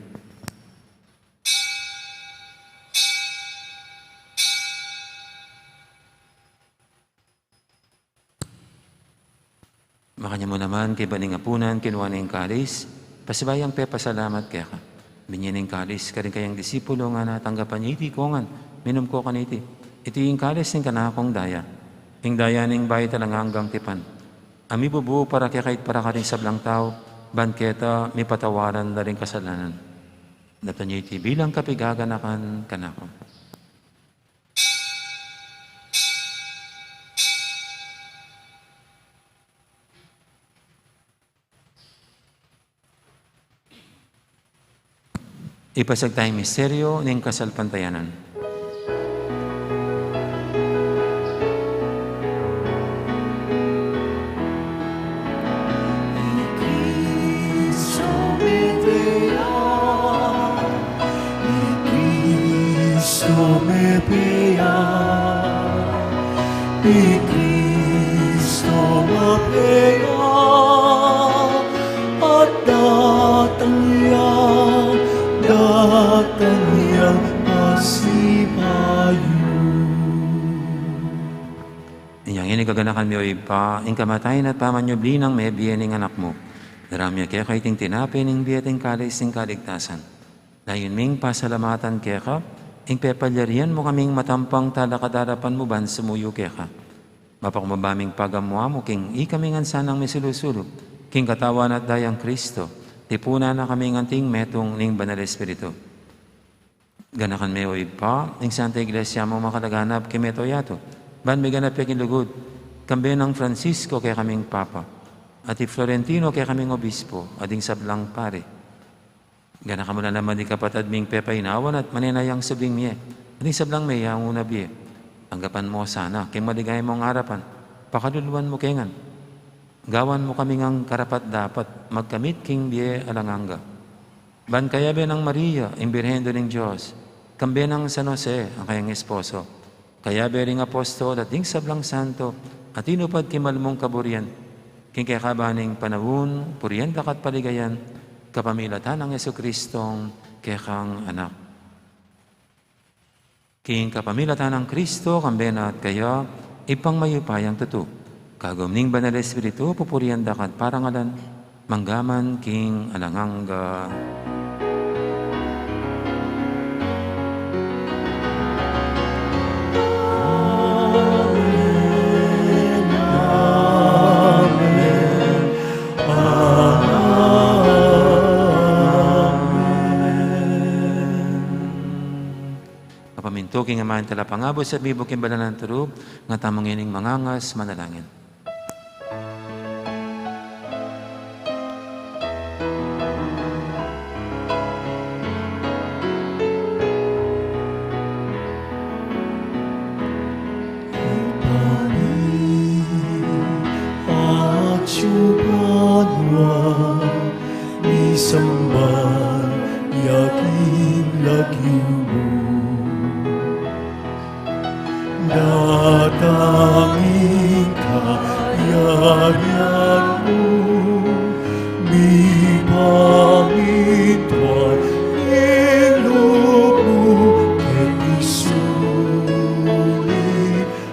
Makanyan mu naman, kaybat ning apunan, kinua ne ing kalis, pasibayu yang pepasalamat keka. Binie ne ing kalis karing kayang disipulo, ngana, tanggapan ye iti kongan, minum ko kaniti. Iti ing kalis ning kanakung daya, ing daya ning bayu at alang anggang tipan, a mibubu para kekayu at para karing sablang tau, ban keta mipatawaran la ring kasalanan. Daptan ye iti bilang kapaganakan kanaku. Ipasiag taya ing misteryu ning kasalpantayanan. I Kristo mebie ya, i Kristo mebie ya, i Kristo mebie ya, at datang yang, datang yang pasibayu. Inya ngeni, kaganakan mi, o Ibpa, ing kamatayan at pamanyubli nang mebie ning Anak mu. Daraun mi keka iting tinape ning bie at ing kalis ning kaligtasan. Layun ming pasalamatan keka ing pepalyarian mu kaming matampang talakad king arapan mu ban sumuyu keka. Mapakumbaba ming pagamu-amu king ikami ngan sanang misulu-sulu king katawan at dayang Kristo, tipunan na kaming anting metung ning Banal Espiritu. Ganakan me, o Ibpa, ing Santa Iglesia mung makalaganap king mabilug a yatu, ban miganap ya king lugud, kambe nang Francisco kekaming Papa, at i Florentino kekaming Obispo, at ding sablang pari. Ganakan mu la naman ding kapatad ming pepainawan at manenayang subling mie, at ding sablang meyangu na bie. Tanggapan mu la sana king maligaya mung arapan, pakaluluan mu kami ngan. Gawan mu kami ngang karapat-dapat magkamit king bie alang angga. Ban kayabe nang Maria, ing Birhen Indu ning Dios, kambe nang San Jose, a kayang esposo, kayabe ring apostol at ding sablang santo a tinupad king mal mung kaburian, king kekaban ning panaun, purian da ka at paligayan, kapamilatan nang Jesucristong kekang Anak. King kapamilatan nang Kristo, kambe na at kaya, Ibpang mayupayang tutu, kagum ning Banal Espiritu, pupurian da ka at parangalan, mangga man king alang angga. Amen, amen, amen. Mapamintu king Ama ning talapangabus at mibuking banal a turub, nga tamu ngening mangangas manalangin. Ibpa mi, atsu ka banua, misamban ya ing lagyu mu. Tanging kayarian mu, mipamintuan ing lub mu keti sulip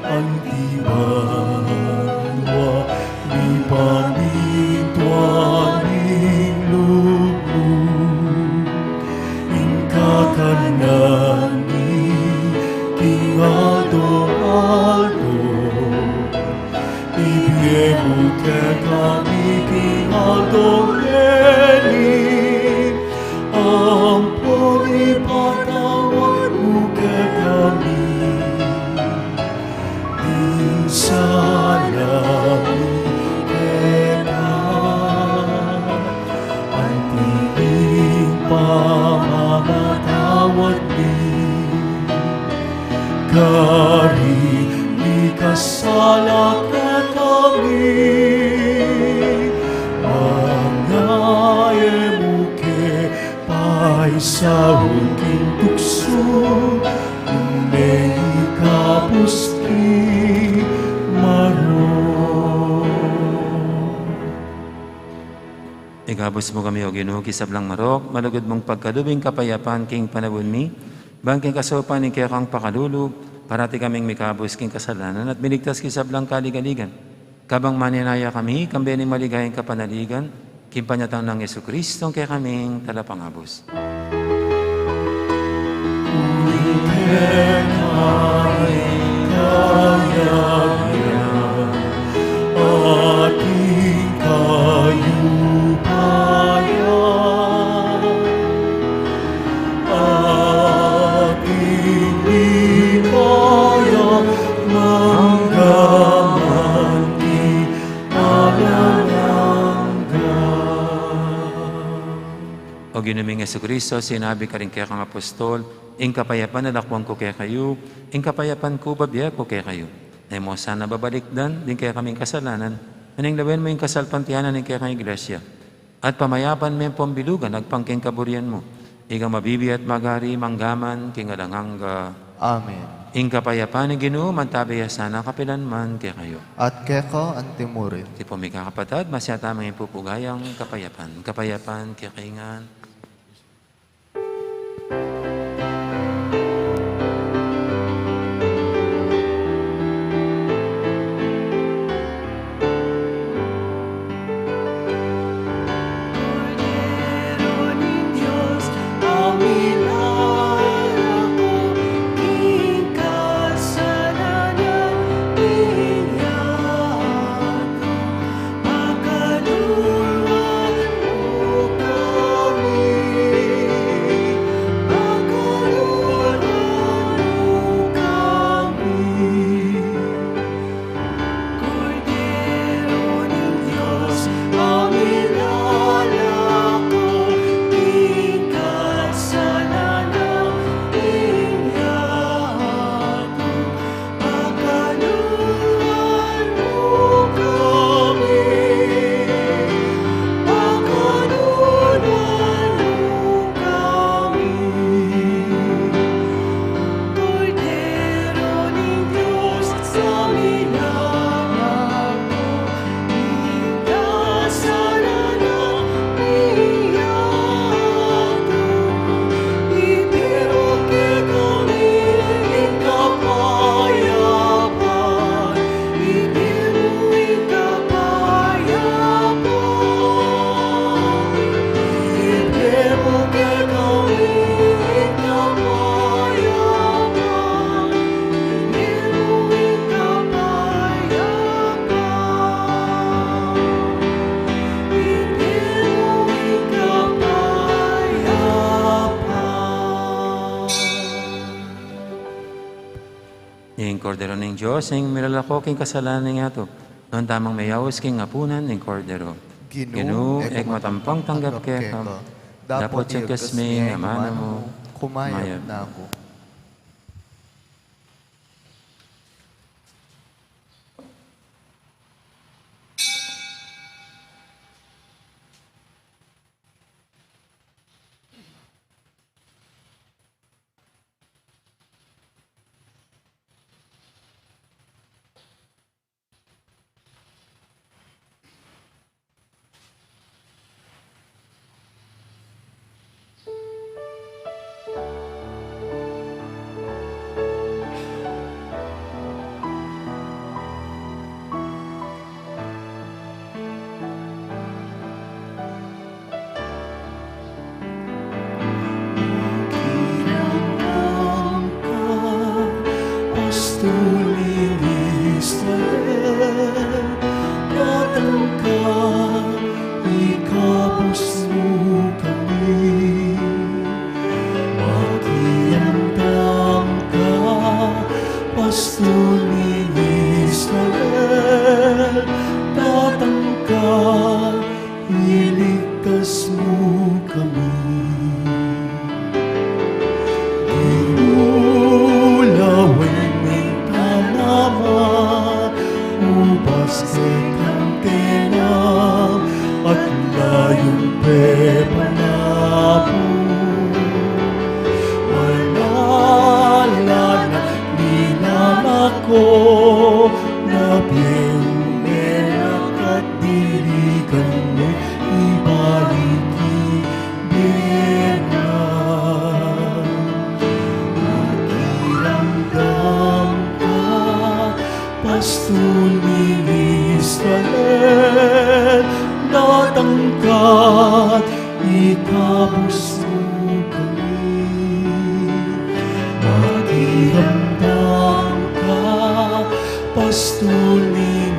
anti banua, mipamintuan ing lub mu. Ing kakanan mi king aldo-aldo, ibie mu kekami king aldo ngeni, ampon ipatawad mu kekami ing sala mi keka, anti ing pamamatawad mi karing mikasala kekami, manga e mu ke paisaul king tuksu, nune ikabus king marok. Ikabus mu kami, O Ginu, king sablang marok, malugud mung pagkalub ing kapayapan king panaun mi, ban king kasaupan ning kekang pakalulu, parati kaming mikabus king kasalanan at miligtas king sablang kaligaligan. Kabang manenaya kami, kambe ning maligayang kapanaligan, king panyatang nang Jesucristo, ing kekaming Talapangabus. Uli kekang ing kayarian, at ing kayupayan, at ing ligaya, mangga man king alang angga. O Ginu ming Jesucristo, sinabi mu karing kekang apostol, ing kapayapan lakwan ku kekayu, ing kapayapan ku bibie ku kekayu. E mu sana babalikdan ding kekaming kasalanan, nune lawen mu ing kasalpantayanan ning kekang Iglesia, at pamayapan me pung bilugan agpang king kaburian mu, ika a mabibie at magari mangga man king alang angga. Amen. Ing kapayapan ning Ginu mantabi ya sana kapilan man kekayu. At keka antimurin. Iti pu, mikakapatad, masyata mung ipupugayang kapayapan. Kapayapan kekayu ngan. Kordero ning Dios, a milalako king kasalanan ning yatu, pakaluluan mu kami, pakaluluan mu kami. Kordero ning Dios, a milalako king kasalanan ning yatu, pakaluluan mu kami, pakaluluan mu kami. Kordero ning Dios, a milalako king kasalanan ning yatu, ibie mu kekami ing kapayapan, ibie mu ing kapayapan, ibie mu kekami ing kapayapan. Ing Kordero ning Dios, ing milalako king kasalanan ning yatu. Nuan tamung meyaus king apunan ning Kordero. Ginu, e ku matampang tanggap keka, dapot yagkas me ing amanu mu, kumayap na ku. Pastol ning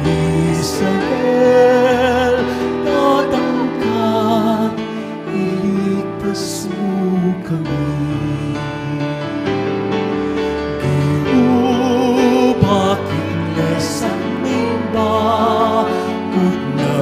Israel, datang ka, iligtas mu kami. Di mu pakinlesan ning bakut na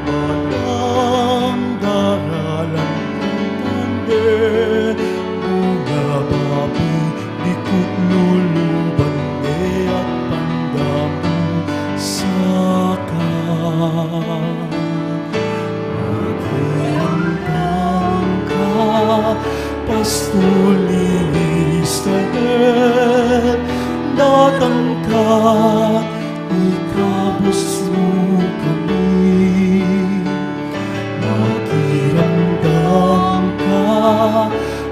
Matang daralan kang tande, bunga babi, dikut luluban de at pandamu saka. Makiramdam ka, pastol ning Israel, datang ka, ikabus mu kami. Makiramdam ka,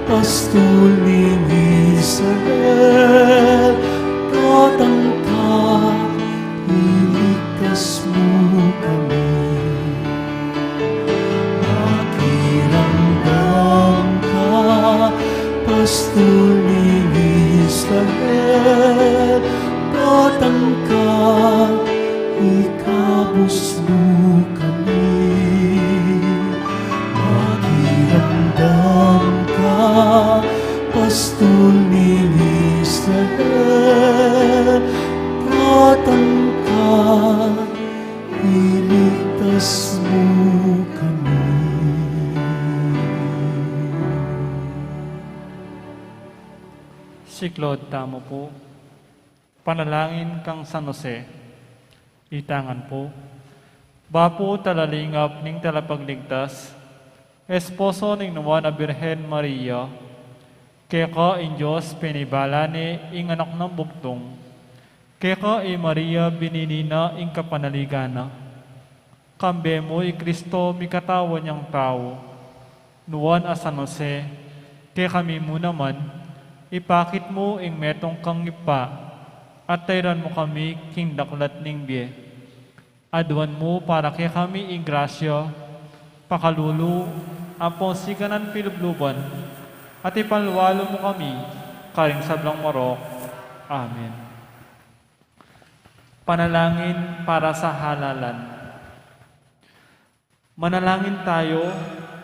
pastol ning Israel, datang ka, iligtas mu kami. Makiramdam ka, pastol ning Israel, datang ka, ikabus mu kami. Makiramdam ka, pastol ning Israel, datang ka, iligtas mu kami. Siklaud tamu pu. Panalangin kang San Jose. Itangan pu. Bapu talalingap ning Talapagligtas, esposo ning Nuan a Birhen Maria, keka ing Dios pinibala ne ing anak nang bugtung, keka i Maria binini na ing kapanaligan na. Kambe mu i Kristo mikatawan yang tau. Nuan a San Jose, kekami mu naman, ipakit mu ing metung kang Ibpa, at tayran mu kami king daklat ning bie. Aduan mu para kekami ing grasya, pakalulu, ampong siganan pilubluban, at ipalwalu mu kami karing sablang marok. Amen. Panalangin para sa halalan. Manalangin tayo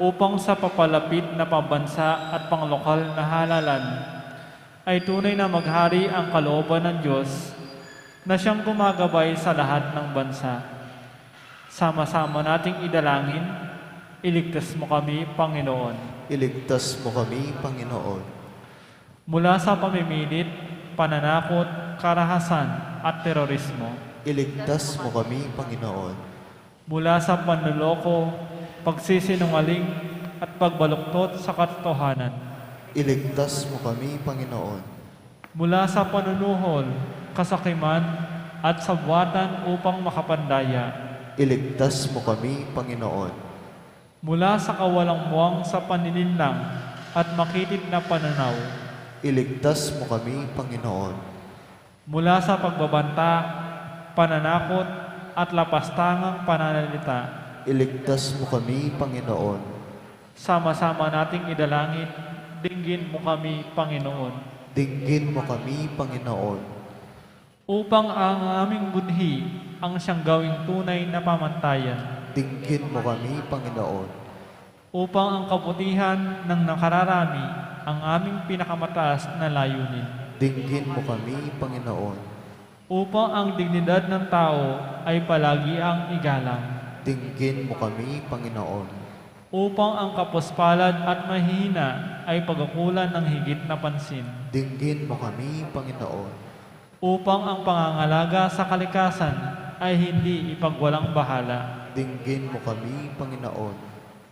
upang sa papalapit na pambansa at panglokal na halalan ay tunay na maghari ang kalooban ng Diyos na siyang gumagabay sa lahat ng bansa. Sama-sama nating idalangin, iligtas mo kami, Panginoon. Iligtas mo kami, Panginoon. Mula sa pamimilit, pananakot, karahasan, at terorismo. Iligtas mo kami, Panginoon. Mula sa panloloko, pagsisinungaling, at pagbaluktot sa katotohanan. Iligtas mo kami, Panginoon. Mula sa panunuhol, kasakiman, at sabuatan upang makapandaya. Iligtas mo kami, Panginoon. Mula sa kawalang muwang sa panininlang at makitid na pananaw. Iligtas mo kami, Panginoon. Mula sa pagbabanta, pananakot, at lapastangang pananalita. Iligtas mo kami, Panginoon. Sama-sama nating idalangin, dinggin mo kami, Panginoon. Dinggin mo kami, Panginoon. Upang ang aming budhi ang siyang gawing tunay na pamantayan. Dinggin mo kami, Panginoon. Upang ang kabutihan ng nakararami ang aming pinakamataas na layunin. Dinggin mo kami, Panginoon. Upang ang dignidad ng tao ay palagi ang igalang. Dinggin mo kami, Panginoon. Upang ang kapuspalad at mahihina ay pagakulan ng higit na pansin. Dinggin mo kami, Panginoon. Upang ang pangangalaga sa kalikasan ay hindi ipagwalang bahala. Dinggin mo kami, Panginoon.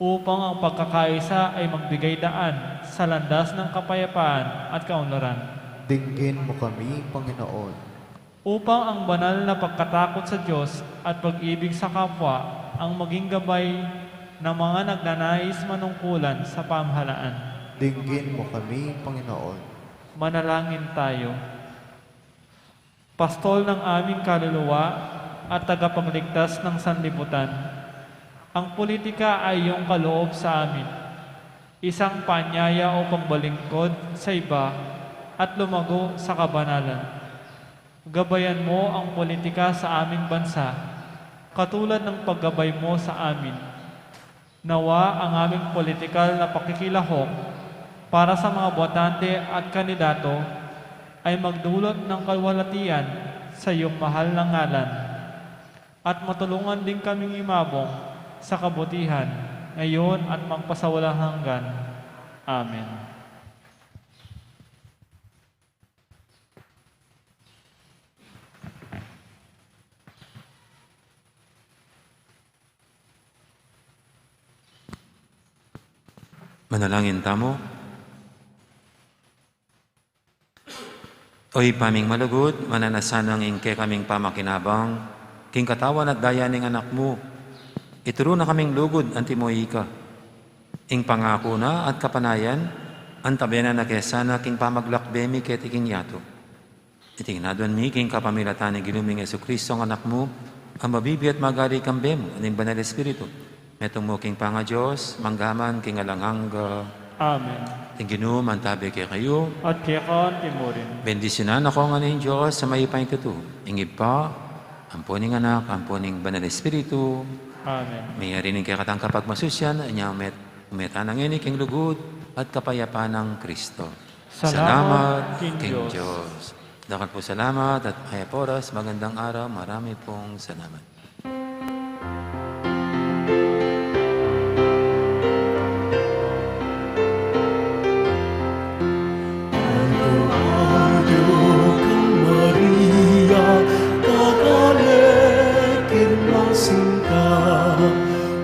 Upang ang pagkakaisa ay magbigay daan sa landas ng kapayapaan at kaunlaran. Dinggin mo kami, Panginoon. Upang ang banal na pagkatakot sa Diyos at pag-ibig sa kapwa ang maging gabay ng mga nagnanais manungkulan sa pamahalaan. Dinggin mo kami, Panginoon. Manalangin tayo. Pastol ng aming kaluluwa at tagapagligtas ng sanlibutan, ang politika ay iyong kaloob sa amin. isang panyaya upang malingkod sa iba at lumago sa kabanalan. Gabayan mo ang politika sa aming bansa, katulad ng paggabay mo sa amin. Nawa ang aming politikal na pakikilahok para sa mga botante at kandidato ay magdulot ng kaluwalhatian sa iyong mahal na ngalan, at matulungan din kaming imabong sa kabutihan ngayon at magpasawalang hanggan. Amen. Manalangin tamu. O Ibpa ming malugud, mananu na sanang ing kekaming pamakinabang king katawan at daya ning Anak mu, ituru na kaming lugud anti mo ika. Ing pangaku na at kapanayan, antabayanan na ke sana king pamaglakbe mi keti king yatu. Iti ing aduan mi king kapamilatan ning Ginu ming Jesucristo, ing Anak mu, a mabibie at magari kambe mu, at ning Banal Espiritu, metung mu king pangaDios, mangga man king alang angga. Amen. Ing Ginu mantabe kekayu. At keka anti mu rin. Bendisyunan na kayu ngan ning Dios a mayupayang tutu, ing Ibpa, ampo ning Anak, ampo ning Banal Espiritu. Amen. Mayari ning kekatang kapagmasusian, inya met, meta na ngeni king lugud at kapayapan nang Kristo. Salamat king Dios. Dakal pung salamat at mayap a oras, magandang araw, marami pung salamat. Maria, kakale king masinta,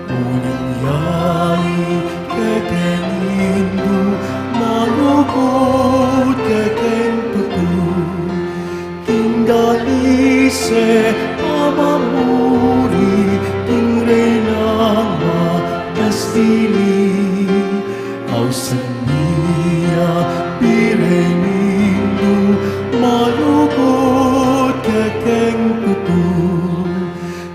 uling yai kekeng Indu, malugud kekeng tutu. King dalise pamamuri, king Reynang matas dili, ausan mi ya Birhen Indu, malugud kekeng tutu.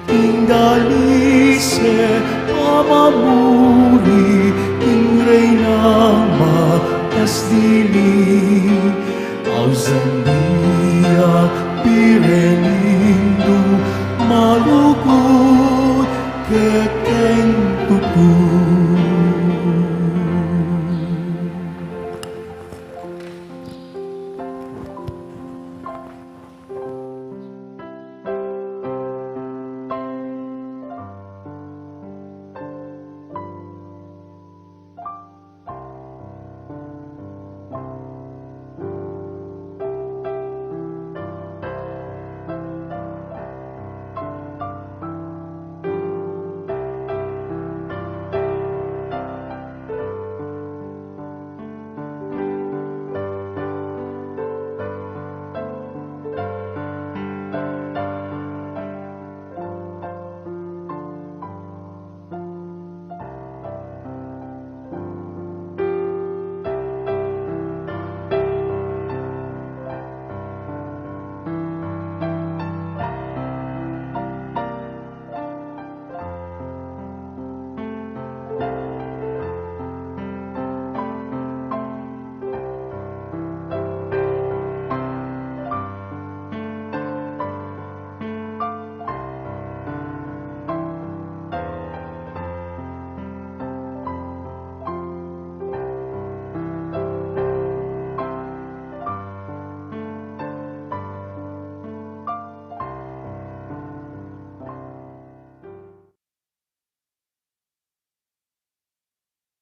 King dalise pamamuri, king Reynang matas dili, ausan mi ya Birhen Indu, malugud kekeng tutu.